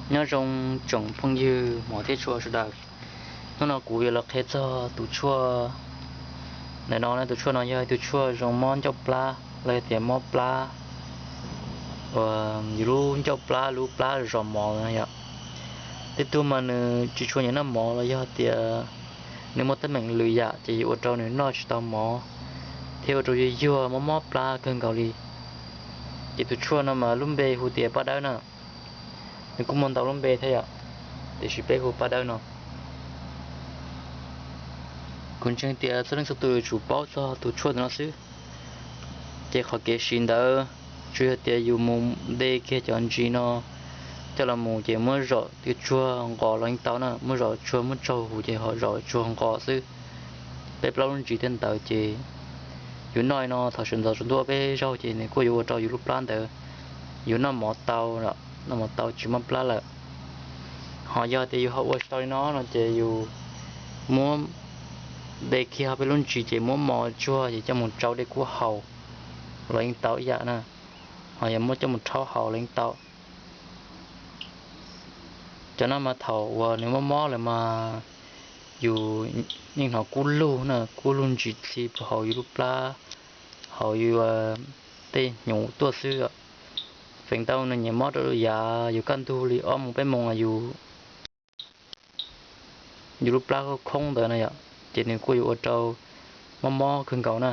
Nyob zoo tsoom phooj ywg hmov thiab tshua sawv daws. Hnub no kuv yuav los qhia txog tus tshuaj ntawm no. Tus tshuaj no yog tus tshuaj zoo mob ncauj plab los yog tias mob plab uas yus lub ncauj plab, lub plab zos mov no yom. Tej tug mas nws tsis tshua nyiam noj mov los yog tias nws muaj teeb meem lwm yam ces yuav ua rau nws noj tsis tau mov thiab ua rau yuag yuag mob mob plab kawg nkaus li. Ces tus tshuaj no mas lub npe hu tias paj dawb na. Nws kuj muaj ntau lub npe thiab yom, tiam sis peb hu paj dawb no. Kuv ntseeg tias txhua leej txhua tus yuav tsum paub txog tus tshuaj ntawm no xwb. Ces qhov kev siv ntawd tsuas yog tias yus mus de kiag cov ntsis no coj los mus ces muab zom tus tsuag nqos los yeej tau na, muab zom tsuag muab tsaug huv ces ho zom tsuag nqos xwb. Peb plaub lub ntsis thiab ntawd ces yus noj li no thaum sawv ntxov tsaus ntuj peb zaug ces nws kuj yuav ua rau yus lub plab ntawd yus noj mov tau, noj mov tau tsis mob plab lawm. Ho yog tias yus ho ua tsis tau li no no ces yus muab de kiag peb lub ntsis ces muab mos tsuag ces coj mus tsau dej kub haus los yeej tau ib yam na. Ho yog muab coj mus rhaub haus los yeej tau. Cov no mas thaum uas nws mob mob lawm mas yus yeej hnov kub lug na, kub lug ntsis txhi puag hauv yus lub plab, hauv yus tej hnyuv tuaj xwb. Feem ntau nws nyiam mob rau yav yus kaj ntug li ob moos peb moos yus, yus lub plab khoob ntawd na yom, ces nws kuj yuav ua rau mob mob kawg nkaus na.